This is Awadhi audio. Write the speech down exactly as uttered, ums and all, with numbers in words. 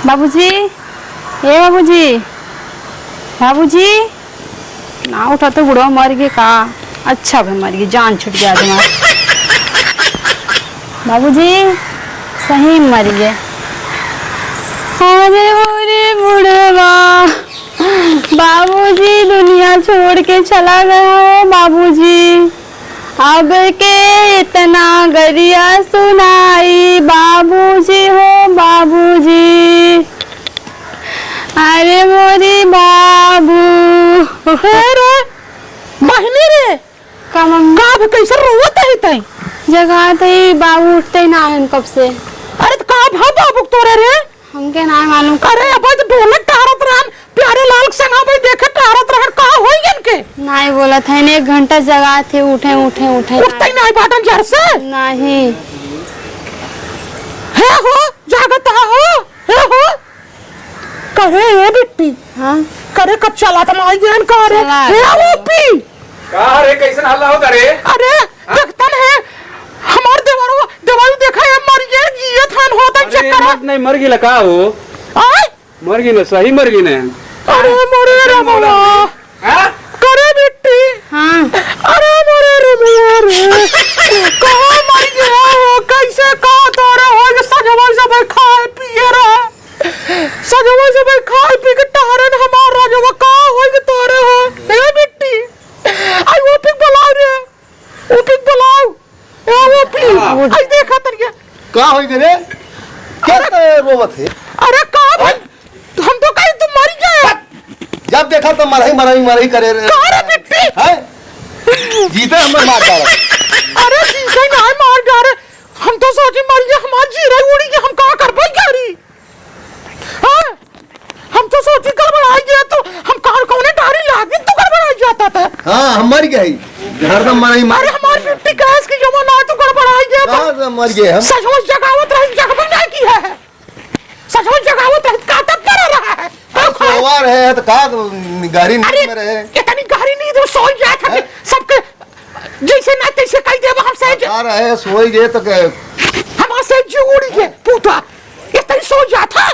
बाबूजी, ए बाबूजी, बाबूजी, ना उठा तो बुढ़वा मर गए का? अच्छा भाई मर गए, जान छूट गया तुम्हारा। बाबूजी, सही में मर गए। अरे मोरे बुढ़वा, बाबूजी दुनिया छोड़ के चला गया हो बाबूजी। अब के इतना गरिया सुनाई बाबूजी हो बाबूजी। अरे मोरी बाबू। हे रे, बहिनी रे। का मम्मी? का भे, कैसे रोवत है तै? जगात है, बाबू उठते ना हैं कब से। अरे तो का भा बाबू तोरे रे? हमके ना मालूम। अरे अब तो डोलत टहरत रहन, प्यारे लाल के संग भाई देखे टहरत रहन, का होई इनके? नहीं बोलत है, एक घंटा जगात है, उठे, उठे, उठे। उठते ही नहीं बाटन जर से। नहीं। हे हो, जागत हो, हे हो। करे ए बिट्टी। हाँ? करे कब चला त माई जान का रे? चला हे गया। ओपी। का रे, कैसन हल्ला होता रे? अरे, हाँ? देखतन है, हमार देवरवा, देवरू देखा है, मर गए, जियत हन होता अरे, चक्कर। मत नहीं, मर गइला का हो? आय? मर गइला, सही मर गइला। अरे, मोरे रे बाबा। हाँ? करे बिट्टी। हाँ। अरे, मोरे रे बाबा रे। कहाँ मर गया हो? कैसे का तोरे हो? ये सजवा सब खाए पिए रहा। सजवा सब खाए पी के टहरन हमार राजवा का होई के तोरे हो? ए बिट्टी, आई ओपी के बुलाओ रे, ओपी के बुलाओ। ए ओपी, आई देखा तनिया। का होई गे रे? क्या अरे, तो रोवत है? अरे का भाई, हम तो कहीं तुम मर गए। जब देखा तो मरही, मरही, मरही करे रे। का रे बिट्टी? हैं? जीते हमें मार डाला। अरे जीते ना मार डाले, हम तो सोची मर गए, हमार जीरे उड़ी गए, हम का करबे करी? हाँ? हम तो सोची गड़बड़ाई गया तो हम कहाँ कौने डारी लागी तो गड़बड़ाई जाता था। हाँ, हम मर गए। हरदम मरही, मरही। अरे हमार बिट्टी गैस की जमा ना तो गड़बड़ाई गया तो। हाँ, तो मर गए हम। सचमुच जगावत रही, जगबे नहीं की है। सचमुच जगावत रही, का तब पर रहा है? अरे सोवा रहे हैं तो का गहरी नींद अरे, में रहे? इतनी गहरी नींद में सोई जात है हैं? सबके जैसे ना तैसे कह देबा हमसे ज- आ रहे, सोई गए तो के? हमार से जुड़ी गए पूता। ये तरी सो जात है।